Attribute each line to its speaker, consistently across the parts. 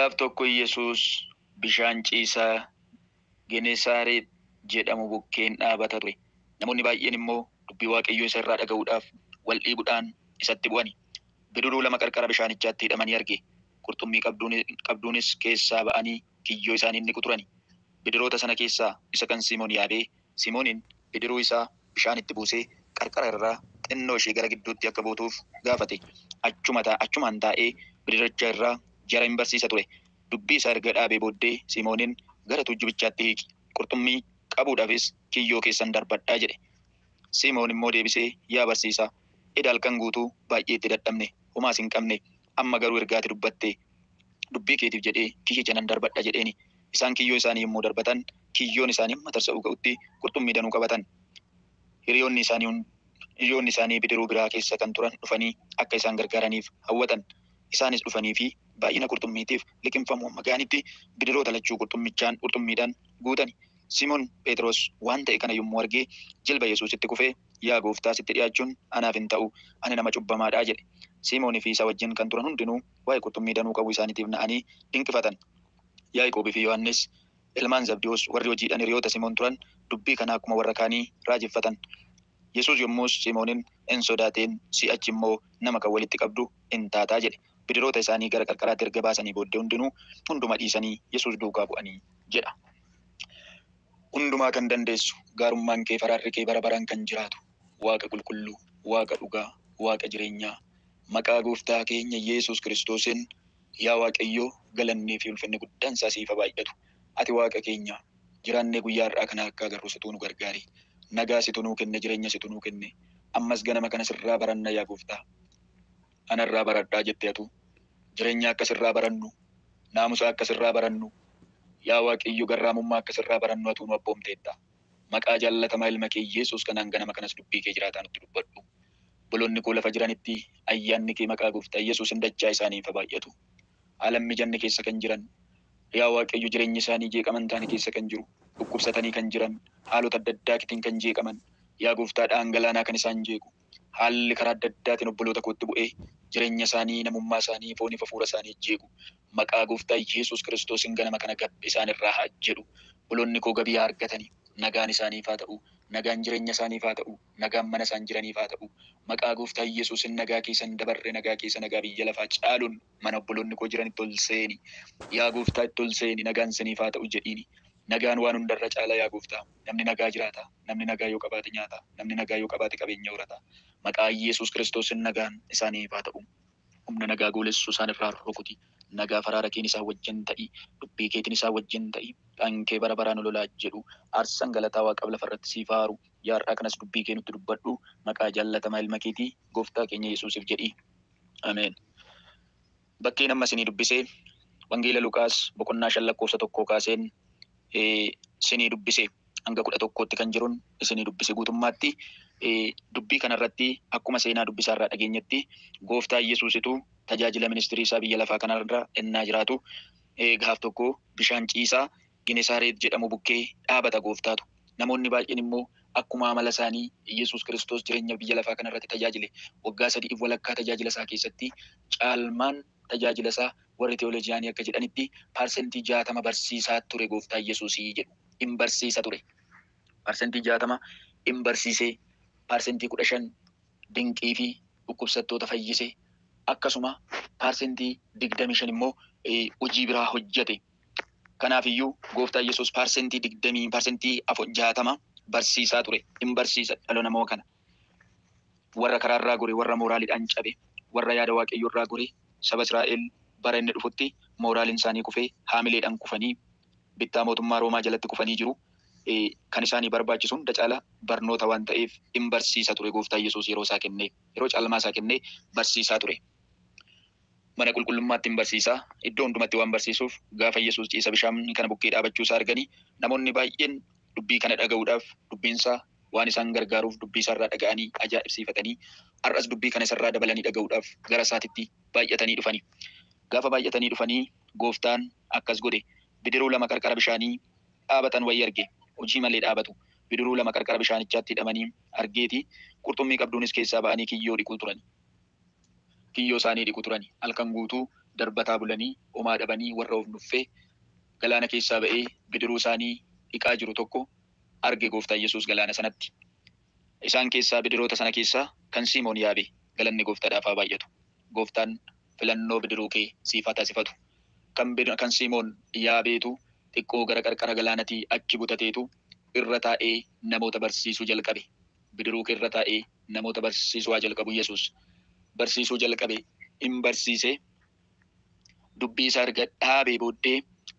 Speaker 1: Gaaf tokko Yesuus bishaan ciisaa Genesaareet jedhamu bukkeen dhaabata ture. Namoonni baay'een immoo dubbii Waaqayyoo isa irraa dhaga'uudhaaf wal dhiibuudhaan isatti bu'ani. Bidiruu lama qarqara bishaanichaatti hidhamanii arge. Qurxummii qabduunis keessaa ba'anii kiyyoo isaanii ni turani. Bidiroota sana keessaa isa kan Simoon yaabee, Simooniin bidiruu isaa bishaanitti buusee qarqara irraa xinnoo ishee gara gidduutti akka buutuuf gaafate. Achumaan taa'ee bidiricha irraa jara hin barsiisa ture. Dubbii isaa erga dhaabee booddee Simooniin gara tuujjubichaatti hiiqi. Qurxummii qabuudhaafis kiyyoo keessan darbadhaa jedhe. Simoon immoo deebisee, yaa barsiisaa, eda halkan guutuu baay'ee itti dadhabne, homaas hin qabne, amma garuu erga ati dubbatte dubbii keetiif jedhee kiyyicha nan darbadha jedheeni. Isaan kiyyoo isaanii yommuu darbatan, kiyyoon isaanii hamma tarsa'uu ga'utti qurxummii danuu qabatan. Hiriyoonni isaanii bidiruu biraa keessa kan turan dhufanii akka isaan gargaaraniif hawwatan. Isaanis dhufanii fi baay'ina qurxummiitiif liqimfamuu hamma ga'anitti bidiroota lachuu qurxummiidhaan guutani. Simoon Phexros waan ta'e kana yommuu argee jilba Yesuusitti kufee, yaa gooftaa, sitti dhiyaachuun anaaf hin ta'u, ani nama cubbamaadhaa jedhe. Simoonii fi isa wajjin kan turan hundinuu waa'ee qurxummii danuu qabuu isaaniitiif na'anii dinqifatan. Yaaqoobii fi Yohannis ilmaan Zabdiyoos warri hojiidhaan hiriyoota Simoon turan dubbii kana akkuma warra kaanii raajeffatan. Yesuus yommus Simooniin, hin sodaatiin, si'achi immoo nama kan walitti qabdu hin taataa jedhe. Bidiroota isaanii gara qarqaraatti erga baasanii booddee hundinuu hunduma dhiisanii Yesuus duukaa bu'anii jedha. Hundumaa kan dandeessu, gaarummaan kee faraarri kee bara baraan kan jiraatu, Waaqa qulqulluu, Waaqa dhugaa, Waaqa jireenyaa, maqaa gooftaa keenya Yesuus Kiristoosiin yaa Waaqayyoo, galannii fi ulfinni guddaan isaa siif haa baay'atu. Ati Waaqa keenya, jiraannee guyyaa har'aa kana akka agarru situu nu gargaari. Nagaa situ nuu kenne, jireenya situ nuu kenne. Ammas ganama kana sirraa baranna yaa gooftaa. Anarraa baradhaa jette atu. Jireenya akka sirraa barannu, naamusa akka sirraa barannu, yaa Waaqayyo garraamummaa akka sirraa barannu atuu nu abboomteetta. Maqaa jaallatamaa ilma kee Yesuus kanaan ganama kanas dubbii kee jiraataa nutti dubbadhu. Obboloonni koo lafa jiranitti ayyaanni kee maqaa gooftaa Yesuusin dachaa isaaniif haa baay'atu. Haala mijanne keessa kan jiran, yaa Waaqayyo jireenyi isaanii jeeqaman taane keessa kan jiru, dhukkubsatanii kan jiran, haalota adda addaatiin kan jeeqaman, yaa gooftaa dhangala'aa kan isaan jeequ, haalli karaa adda addaatiin obboloota kootti bu'ee jireenya isaanii, namummaa isaanii, fooniif hafuura isaanii jeequ. Maqaa gooftaa Yesuus Kiristoosiin ganama kana gab isaan irraa haa jedhu. Obboloonni koo gabii haa argatanii, nagaan isaaniif haa ta'u, nagaan jireenya isaaniif haa ta'u, nagaan mana isaan jiraniif haa ta'u. Maqaa gooftaa Yesuusin nagaa keessan dabarre, nagaa keessa nagaa biyya lafaa caaluun mana obboloonni koo jiranitti ol seeni. Yaa gooftaa itti ol seeni, nagaan siniif haa ta'u jedhiini. Nagaan waan hundarra caala yaa gooftaa. Namni nagaa jiraata. Namni nagaa yoo qabaate nyaata. Namni nagaa yoo qabaate qabeenya horata. Maqaa Yesuus Kiristoosin nagaan isaaniif haa ta'u. Humna nagaa goolessu isaan irraa rukuti. Nagaa faraara keen isaa wajjin ta'i. Dubbii keetiin isaa wajjin ta'i. Kan kee bara baraan lolaa jedhu. Aarsaan galataa Waaqaaf lafarratti siif haaru. Yaa har'aa kanas dubbii kee nutti dubbadhu. Maqaa jaallatamaa ilma keetii gooftaa keenya Yesuusiif jedhi. Ameen. Bakkeen amma isinii dubbisee Wangeela Luqaas boqonnaa 5 lakkoofsa 1 kaaseen isinii dubbise hanga 11tti kan jiruun isinii dubbise guutummaatti. Dubbii kanarratti akkuma seenaa dubbisaarraa dhageenyetti gooftaa Yesuusitu tajaajila ministirii isaa biyya lafaa kanarra ennaa jiraatu gaaf tokko bishaan ciisaa Genesaareet jedhamu bukkee dhaabata gooftaatu. Namoonni baay'een immoo akkuma amala isaanii Yesuus Kiristoos jireenya biyya lafaa kanarratti tajaajile waggaa 3.5 tajaajila isaa keessatti caalmaan tajaajila isaa warri teolojiyaanii akka jedhanitti 60% barsiisaa ture gooftaa Yesuusii jedhu. In barsiisa ture. 60% in barsiisee, 15% dinqii fi dhukkubsattoota fayyise, akkasuma 25% immoo hojii biraa hojjete. Kanaafiyyuu gooftaa Yesuus 20% 60% barsiisaa ture. In barsiisa dhala namaa kana. Warra karaarraa gore, warra mooraaliidhaan cabe, warra yaada Waaqayyoo irraa gore, saba Israa'el bara inni dhufutti mooraaliin isaanii kufee haamileedhaan kufanii bittaa mootummaa Roomaa jalatti kufanii jiru. Kan isaanii barbaachisu hunda caala barnoota waan ta'eef in barsiisa ture gooftaa Yesuus yeroo isaa kennee, yeroo caalmaa isaa kennee barsiisaa ture. Mana qulqullummaatti in barsiisaa, iddoo hundumatti waan barsiisuuf gaafa Yesuus ciisa bishaan kana bukkee dhaabachuu isaa arganii namoonni baay'een dubbii kana dhaga'uudhaaf dubbiinsaa waan isaan gargaaruuf dubbii isaarraa dhaga'anii ajaa'ibsiifatanii har'as dubbii kana isarraa dabalanii dhaga'uudhaaf gara isaatitti baay'atanii dhufani. Gaafa baay'atanii dhufanii gooftaan akkas godhe. Bidiruu lama qarqara bishaanii dhaabatan wayii arge. Hojii malee dhaabatu. Bidiruu lama qarqara bishaanichaatti hidhamanii argeeti qurxummii qabduunis keessaa ba'anii kiyyoo dhiquu turani. Kiyyoo isaanii dhiqu turani. Halkan guutuu Darbataa bulanii homaa dhabanii warra of nuffee galaana keessaa ba'ee bidiruu isaanii dhiqaa jiru tokko arge gooftaa Yesuus galaana sanatti. Isaan keessaa bidiroota sana keessaa kan Simoon yaabe galanni gooftaadhaaf haa baay'atu. Gooftaan filannoo bidiruu kee siif haa taasifatu. Kan Simoon yaabeetu xiqqoo gara qarqara galaanatii achi butateetu irra taa'ee namoota barsiisuu jalqabe. Bidiruu kee irra taa'ee namoota barsiisuu haa jalqabu Yesuus. Barsiisuu jalqabe hin barsiise. Dubbii isaa erga dhaabee booddee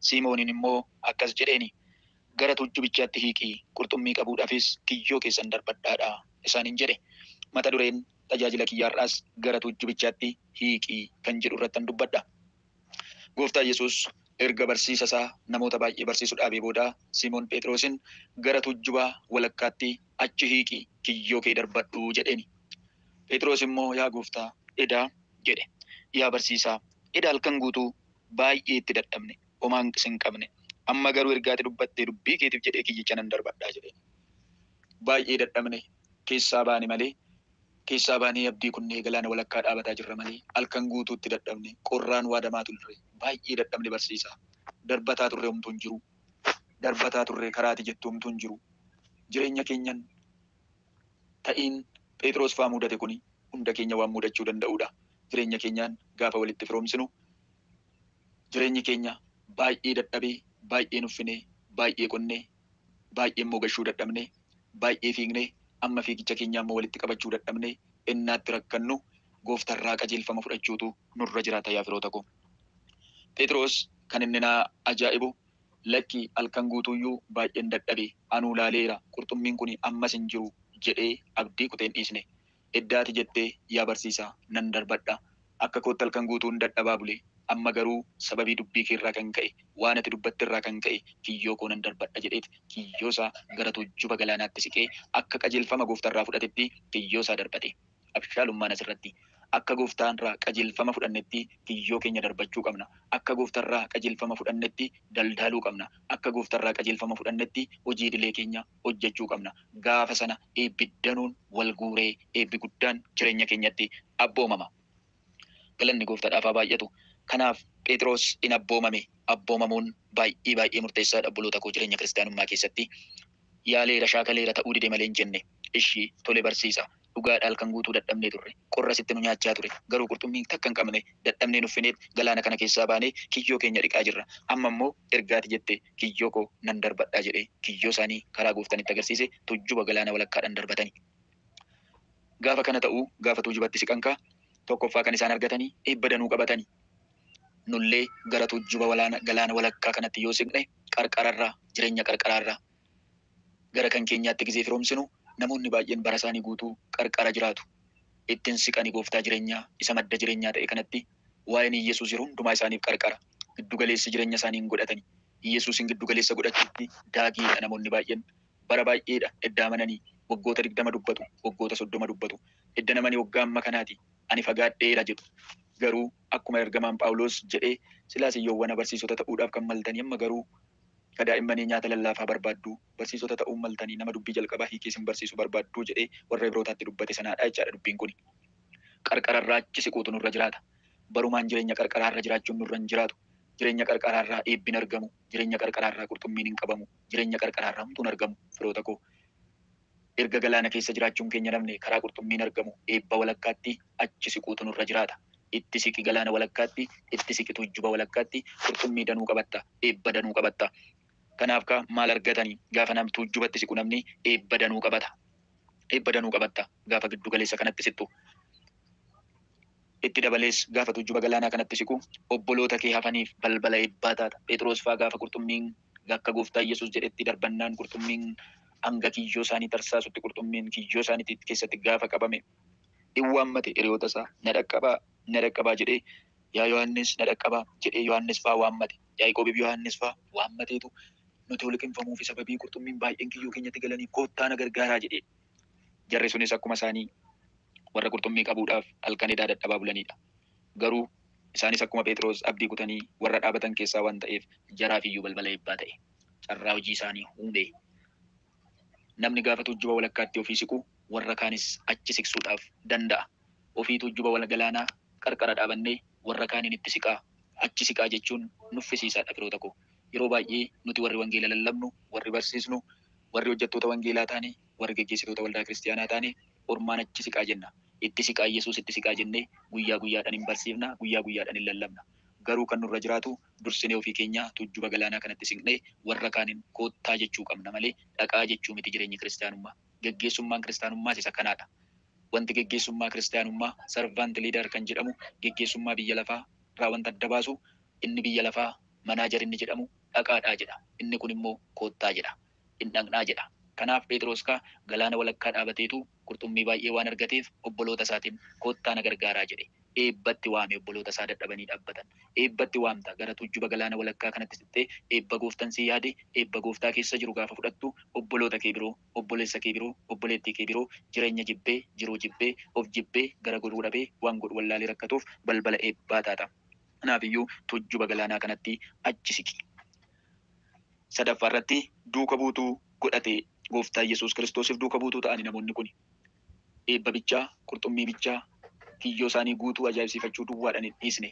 Speaker 1: Simooniin immoo akkas jedheeni gara tuujjubichaatti hiiqii qurxummii qabuudhaafis kiyyoo keessan darbadhaadha isaaniin jedhe. Mata dureen tajaajila kiyyaarraas gara tuujjubichaatti hiiqii kan jedhu irrattan dubbadha. Gooftaa Yesuus erga barsiisa isaa namoota baay'ee barsiisuu dhaabee booda Simoon Phexrosin gara tuujjubaa walakkaatti achi hiiqii kiyyoo kee darbadhu jedheeni. Phexros immoo yaa gooftaa edaa jedhe. Yaa barsiisaa edaa halkan guutuu baay'ee itti dadhabne homaa hin qabne. Amma garuu ergaati dubbattee dubbii keetiif jedhee kiyyicha nan darbadhaa jedheen. Baay'ee dadhabne keessaa baane malee keessaa baanee abdii kunnee galaana walakkaa dhaabataa jirra malee halkan guutuutti dadhabne qorraan waadamaa turre baay'ee dadhabne barsiisaa. Darbataa turre homtuu hin jiru. Darbataa turre karaati jettu homtuu hin jiru. Jireenya keenyan ta'iin Phexros faa mudate kuni hunda keenya waan mudachuu danda'udha. Jireenya keenyaan gaafa walitti firoomsinu jireenyi keenya baay'ee dadhabee baay'ee nuffinee baay'ee qonnee baay'ee immoo gashuu dadhabnee baay'ee fiignee amma fiigicha keenya immoo walitti qabachuu dadhabnee innaatti rakkannu gooftarraa qajeelfama fudhachuutu nurra jiraata yaa firoota koo. Phexros kan inni na ajaa'ibu lakki halkan guutuuyyuu baay'een dadhabee anuu laaleera qurxummiin kun ammas hin jiru jedhee abdii kuteen dhiisne. Eddaati jettee yaa barsiisaa nan darbadha akka kootti halkan guutuun dadhabaa bulee amma garuu sababii dubbii kee irraa kan ka'e waan ati dubbatte irraa kan ka'e kiyyoo koo nan darbadha jedheet kiyyoo isaa gara tuujjuba galaanaatti siqee akka qajeelfama gooftarraa fudhatetti kiyyoo isaa darbate. Abshaalummaan asirratti akka gooftaarraa qajeelfama fudhannetti kiyyoo keenya darbachuu qabna. Akka gooftarraa qajeelfama fudhannetti daldaaluu qabna. Akka gooftarraa qajeelfama fudhannetti hojii idilee keenya hojjechuu qabna. Gaafa sana eebbi danuun wal guuree eebbi guddaan jireenya keenyatti abboomama. Galanni gooftaadhaaf haa baay'atu. Kanaaf Phexros in abboomame. Abboomamuun baay'ee baay'ee murteessaadha obboloota koo jireenya kiristaanummaa keessatti. Yaaleera shaakaleera ta'uu dide malee hin jenne. Ishii tole barsiisa. Dhugaadha halkan guutuu dadhabnee turre. Qorra sitti nu nyaachaa ture. Garuu qurxummii takka hin qabne dadhabnee nuffineet galaana kana keessaa baanee kiyyoo keenya dhiqaa jirra. Amma immoo ergaati jette kiyyoo koo nan darbadhaa jedhee kiyyoo isaanii karaa gooftanitti agarsiise tuujjuba galaana walakkaadhaan darbatani. Gaafa kana ta'uu gaafa tuujjubatti siqan kaa tokkoffaa kan isaan argatanii eebba danuu qabatanii. Nullee gara tuujjuba galaana walakkaa kanatti yoo siqne qarqararraa jireenya qarqaraarraa gara kan keenyaatti gizee firoomsinu namoonni baay'een bara isaanii guutuu qarqara jiraatu. Ittiin siqanii gooftaa jireenyaa isa madda jireenyaa ta'e kanatti waa'een Iyyasuus yeroo hundumaa isaaniif qarqara. Giddu galeessa jireenya isaanii hin godhatani. Iyyasuusin giddu galeessa godhachuutti daagiidha namoonni baay'een. Bara baay'eedha edda amananii waggoota 20 dubbatu, waggoota 30 dubbatu. Edda namanii waggaa amma kanaati ani fagaadheera jedhu. Garuu akkuma ergamaan Phaawulos jedhee silaas hiyyoowwan barsiisota ta'uudhaaf kan maltanii amma garuu kadaa'immanii nyaata lallaafaa barbaaddu barsiisota ta'uu maltanii nama dubbii jalqabaa hiikee isin barsiisu barbaaddu jedhee warra Ibrootaatti dubbate sanaadha jechaadha dubbiin kuni. Qarqararraa achi siquutu nurra jiraata. Barumaan jireenya qarqaraarra jiraachuun nurra hin jiraatu. Jireenya qarqaraarraa eebbiin argamu. Jireenya qarqaraarraa qurxummiin hin qabamu. Jireenya qarqaraarraa homtuun argamu. Firoota koo erga galaana keessa jiraachuun keenya namne karaa qurxummiin argamu eebba walakkaatti achi siquutu nurra jiraata. Itti siqi galaana walakkaatti, itti siqi tuujjuba walakkaatti, qurxummii danuu qabatta, eebba danuu qabatta. Kanaaf kaa maal argatanii gaafa nam tuujjubatti siqu namni eebba danuu qabata. Eebba danuu qabatta gaafa giddu galeessa kanatti sittu. Itti dabalees gaafa tuujjuba galaanaa kanatti siqu obboloota kee hafaniif balbala eebbaa taata. Phexros faa gaafa qurxummiin akka gooftaa Yesuus jedhetti darbannaan qurxummiin hanga kiyyoo isaanii tarsaasutti qurxummiin kiyyoo isaanii keessatti gaafa qabame in waammate hiriyoota isaa na dhaqqabaa na dhaqqabaa jedhee yaa Yohaannis na dhaqqabaa jedhee Yohaannis faa waammate. Yaaqoobiif Yohaannis faa waammateetu nuti liqimfamuu fi sababii qurxummiin baay'een kiyyoo keenyatti galanii koottaa na gargaaraa jedhee. Jarri sunis akkuma isaanii warra qurxummii qabuudhaaf halkan edaa dadhabaa bulanidha. Garuu isaanis akkuma Phexros abdii kutanii warra dhaabatan keessaa waan ta'eef jaraaf iyyuu balbala eebbaa ta'e. Carraa hojii isaanii uume. Namni gaafa tuujjuba walakkaatti ofii siqu warra kaanis achi siqsuudhaaf danda'a. Ofii tuujjuba wal galaanaa qarqara dhaabannee warra kaaniin itti siqaa Achi siqaa jechuun nuffisiisaadha firoota koo. Yeroo baay'ee nuti warri wangeela lallabnu, warri barsiisnu, warri hojjettoota wangeelaa taane, warri geggeessitoota waldaa kiristiyaanaa taane ormaan achi siqaa jenna. Itti siqaa Yesuus itti siqaa jennee guyyaa guyyaadhaan hin barsiifna, guyyaa guyyaadhaan hin lallabna. Garuu kan nurra jiraatu dursinee ofii keenya tuujjuba galaanaa kanatti siqnee warra kaaniin koottaa jechuu qabna malee dhaqaa jechuu miti jireenyi kiristiyaanummaa. Geggeessummaan kiristiyaanummaas isa kanaadha. Wanti geggeessummaa kiristiyaanummaa servant leader kan jedhamu geggeessummaa biyya lafaa irraa wanta adda baasu inni biyya lafaa manager inni jedhamu dhaqaadhaa jedha. Inni kun immoo koottaa jedha. Hin dhaqnaa jedha. Kanaaf Phexros kaa galaana walakkaa dhaabateetu qurxummii baay'ee waan argateef obboloota isaatiin koottaa na gargaaraa jedhe. Eebbatti waame obboloota isaa dadhabanii dhaabbatan. Eebbatti waamta gara tuujjuba galaana walakkaa kanatti siqtee eebba gooftaan si yaade eebba gooftaa keessa jiru gaafa fudhattu obboloota kee biroo, obboleessa kee biroo, obboleettii kee biroo jireenya jibbee, jiruu jibbee, of jibbee gara godhuu dhabee waan godhu wallaalee rakkatuuf balbala eebbaa taata. Kanaafiyyuu tuujjuba galaanaa kanatti achi siqi. Sadaffaa irratti duuka buutuu godhate gooftaa Yesuus Kiristoosiif duuka buutuu ta'ani namoonni kun. Eebba bichaa, qurxummii bichaa, kiyyoo isaanii guutuu ajaa'ibsiifachuu duwwaadhaan hin dhiisne.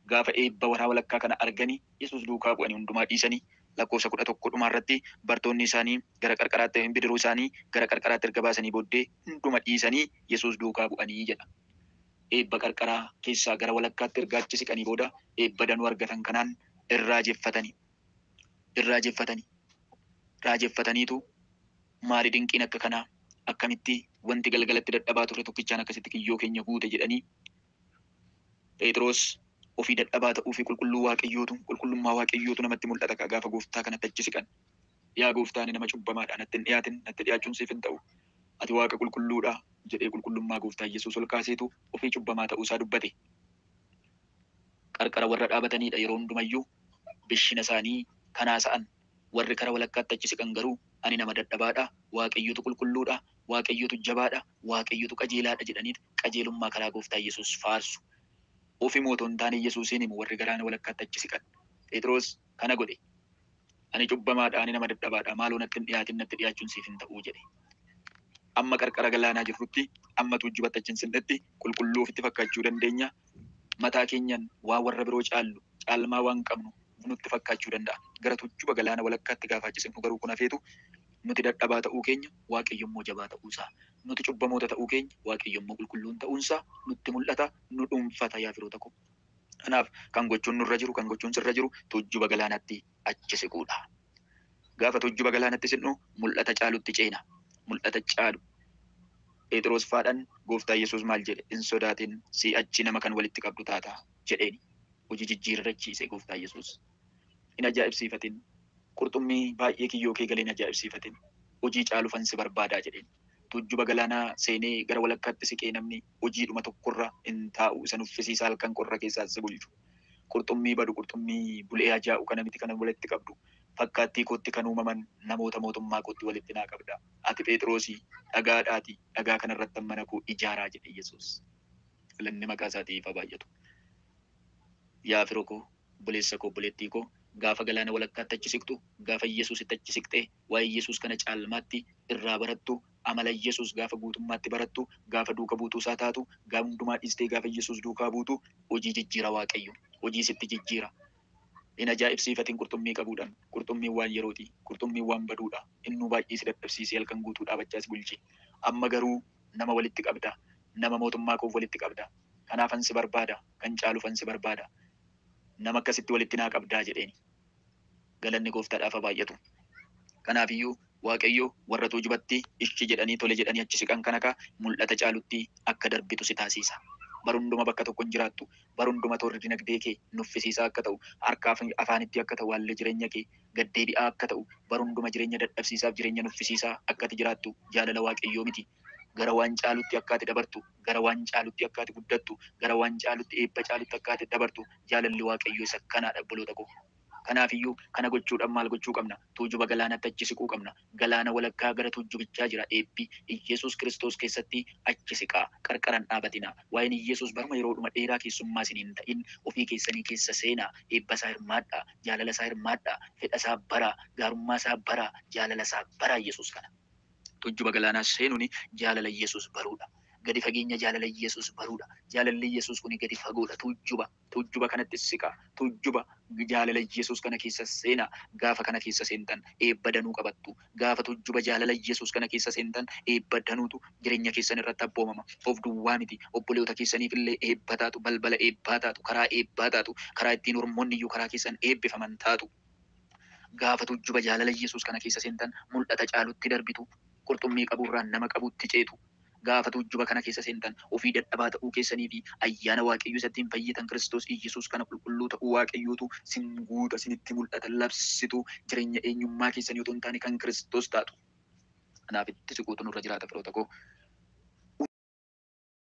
Speaker 1: Gaafa eebba waraa walakkaa kana arganii Yesuus duukaa bu'anii hundumaa dhiisanii lakkoofsa 11 dhumaa irratti bartoonni isaanii gara qarqaraatti bidiruu isaanii gara qarqaraatti erga baasanii booddee hunduma dhiisanii Yesuus duukaa bu'anii jedha. Eebba qarqaraa keessaa gara walakkaatti erga achi siqanii booda eebba danuu argatan kanaan irraa jeffatanii. Raajeffataniitu maali dinqiin akka kanaa akkamitti wanti galgalatti dadhabaa turre tokkichaan akkasitti kiyyoo keenya guute jedhanii Phexros ofii dadhabaa ta'uu fi qulqulluu waaqayyootu qulqullummaa waaqayyootu namatti mul'ata gaafa gooftaa kanatti achi siqan. Yaa gooftaa ani nama cubbamaadha natti hin dhiyaatin natti dhiyaachuun siif hin ta'u. Ati waaqa qulqulluudha jedhee qulqullummaa gooftaa Yesuus ol kaaseetu ofii cubbamaa ta'uusaa dubbate. Qarqara warra dhaabatanidha yeroo hundumayyuu bishina isaanii kanaa sa'an warri kara walakkaatti achi siqan garuu ani nama dadhabaadha, waaqayyotu qulqulluudha, waaqayyotu jabaadha, waaqayyotu qajeelaadha jedhaniit qajeelummaa karaa gooftaa Yesuus faarsu. Ofi mootoo hin taane Yesuusiin himu warri galaana walakkaatti achi siqan. Phexros kana godhe. Ani cubbamaadha, ani nama dadhabaadha, maaloo natti hin dhiyaatin natti dhiyaachuun siif hin ta'uu jedhe. Amma qarqara galaanaa jirrutti, amma tuujjubatti achi hin siqnetti qulqulluu ofitti fakkaachuu dandeenya. Mataa keenyan waa warra biroo caallu, caalmaa waan qabnu nutti fakkaachuu danda'a. Gara tuujjuba galaana walakkaatti gaafa achi siqnu garuu kun hafeetu nuti dadhabaa ta'uu keenya waaqayyo immoo jabaa ta'uusaa, nuti cubbamoota ta'uu keenya waaqayyo immoo qulqulluun ta'uunsaa nutti mul'ata, nu dhuunfata yaa firoota koo. Kanaaf kan gochuun nurra jiru, kan gochuun sirra jiru tuujjuba galaanatti achi siquudha. Gaafa tuujjuba galaanatti siqnu mul'ata caalutti ceena. Mul'ata caalu. Phexros faadhaan gooftaa Yesuus maal jedhe? Hin sodaatin si'achi nama kan walitti qabdu taata jedheeni. Hojii jijjiirrachiise gooftaa Yesuus. Hin ajaa'ibsiifatin. Qurxummii baay'ee kiyyoo kee galee hin ajaa'ibsiifatin. Hojii caalu fansi barbaadaa jedheen. Tuujjuba galaanaa seenee gara walakkaatti siqee namni hojiidhuma tokkorra hin taa'u isa nuffisiisa halkan qorra keessaa si bulchu. Qurxummii badu qurxummii bulee ajaa'u kana miti kana walitti qabdu. Fakkaattii kootti kan uumaman namoota mootummaa kootti walitti naa qabda. Ati Phexrosii dhagaadhaati dhagaa kanarratti mana koo ijaaraa jedhe Yesuus. Galanni maqaa isaatiif haa baay'atu. Yaa firoo koo, obboleessa koo, obboleettii koo gaafa galaana walakkaatti achi siqtu, gaafa Yesuusitti achi siqxee waa'ee Yesuus kana caalmaatti irraa barattu, amala Yesuus gaafa guutummaatti barattu, gaafa duuka buutuu isaa taatu, gaafa hundumaa dhiistee gaafa Yesuus duukaa buutu hojii jijjiira Waaqayyo. Hojii sitti jijjiira. Hin ajaa'ibsiifatin qurxummii qabuudhaan. Qurxummiin waan yerooti. Qurxummiin waan baduudha. Innuu baay'ee si dadhabsiisee halkan guutuu dhaabachaa si bulche. Amma garuu nama walitti qabda. Nama mootummaa koof walitti qabda. Kanaafan si barbaada. Kan caalufan si barbaada. Nama akkasitti walitti naa qabdaa jedheeni. Galanni gooftaadhaaf haa baay'atu. Kanaafiyyuu Waaqayyo warra tuujubatti ishi jedhanii tole jedhanii achi siqan kana ka mul'ata caalutti akka darbitu si taasisa. Barunduma bakka tokko hin jiraattu. Barunduma toorri dinagdee kee nuffisiisaa akka ta'u, harkaa afaanitti akka ta'u, haalli jireenya kee gaddeebi'aa akka ta'u, barunduma jireenya dadhabsiisaaf jireenya nuffisiisaa akka ati jiraattu jaalala Waaqayyoo miti. Gara waan caalutti akka ati dabartu, gara waan caalutti akka ati guddattu, gara waan caalutti eebba caalutti akka ati dabartu jaalalli Waaqayyoo isa kanaadha obboloota koo. Kanaafiyyuu kana gochuudhaan maal gochuu qabna? Tuujuba galaanatti achi siquu qabna. Galaana walakkaa gara tuujubichaa jira eebbi. Yesuus Kiristoos keessatti achi siqaa. Qarqaran dhaabatina. Waa'een Yesuus baruma yeroodhuma dheeraa keessummaa isin hin ta'in ofii keessanii keessa seenaa. Eebba isaa hirmaadhaa. Jaalala isaa hirmaadhaa. Fedha isaa baraa. Gaarummaa isaa baraa. Jaalala isaa baraa Yesuus kana. Tuujuba galaanaa seenuun jaalala Yesuus baruudha. Gadi fageenya jaalala Yesuus baruudha. Jaalalli Yesuus kun gadi fagoodha. Tuujjuba. Tuujjuba kanatti siqa. Tuujjuba jaalala Yesuus kana keessa seenaa. Gaafa kana keessa seentan eebba danuu qabattu. Gaafa tuujjuba jaalala Yesuus kana keessa seentan eebba danuutu jireenya keessan irratti abboomama. Of duwwaa miti. Obboleota keessaniif illee eebba taatu. Balbala eebbaa taatu. Karaa eebbaa taatu. Karaa ittiin ormoonni iyyuu karaa keessan eebbifaman taatu. Gaafa tuujjuba jaalala Yesuus kana keessa seentan mul'ata caalutti darbitu. Qurxummii qabuurraan nama qabutti ceetu. Gaafa tuujjuba kana keessa seentan ofii dadhabaa ta'uu keessanii fi ayyaana Waaqayyoo isatti hin fayyitan Kiristoos Iyyasuus kana qulqulluu ta'uu Waaqayyootu sin guuta, sinitti mul'ata, labsitu jireenya eenyummaa keessanii otoo hin taane kan Kiristoos taatu. Kanaaf itti siquutu nurra jiraata, firoota koo.